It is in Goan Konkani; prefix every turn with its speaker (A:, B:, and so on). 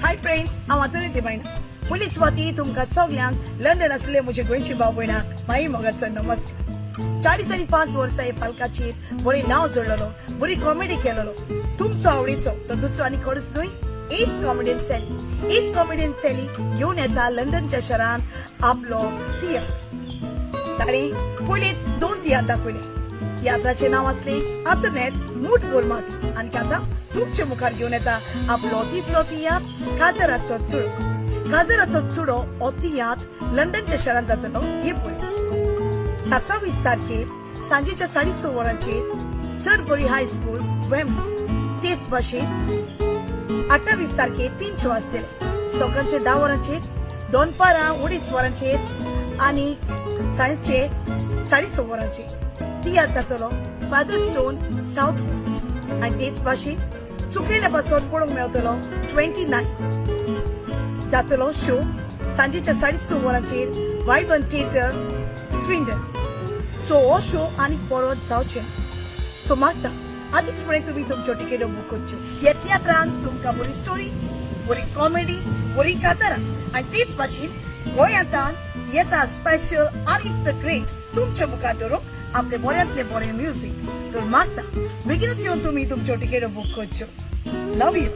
A: हाय फ्रेंड्स, हांव आंतोनी दिमायना. पयली सुवाती तुमकां सगल्यांक लंडन आसले म्हजे गोंयची भाव भयणां माई मोगाचो नमस्कार. 45 वर्सां हे पालकाचेर बरें नांव जोडलेलो, बरी कॉमेडी केलेलो तुमचो आवडीचो तो दुसरो आनी कोणूच न्हय, Ace comedian Sally. Ace comedian Sally येवन येता लंडनच्या शहरांत आपलो तियात्र. ताणें पयलीं 2 तियात्र दाखयले. तियात्राचें नांव आसलें आंतोनेत मूठ बोरमात आनी आतां तुमचे मुखार घेवन येता आपलो तिसरो तियात्र काजराचो चुडो. काजराचो चुडो हो तियात्र लंडनच्या शहरांत जातलो हे पळय 27 तारखेर सांजेच्या 6:30 वरांचेर सरबरी हायस्कूल वेम्बली. तेच भाशेन 28 तारखेर 3 वाजतले सकाळचे 10 वरांचेर, दनपारां 2.5 वरांचेर आनी सांजचे 6:30 वरांचेर तियात्र जातलो फादर स्टोन साउथ हॉल. आनी तेच भाशेन चुकयल्या पासून पळोवंक मेळटलो 29 जातलो शो सांजेच्या 6:30 वरांचेर वायबन थिएटर स्विंडन. सो हो शो आनी परत जावचे सो मागता आदींच फुडें तुमी तुमच्यो टिकेटो बूक करच्यो. ह्या तियात्रान तुमकां बरी स्टोरी, बरी कॉमेडी, बरी कातारां आनी तेच भाशेन गोंयांतान येता स्पेशल आरिफ the great तुमच्या मुखार दवरूंक आपले बऱ्यांतले बरें म्युजीक. तर मागता बेगीनूच येवन तुमी तुमच्यो टिकेटो बूक करच्यो. Love you.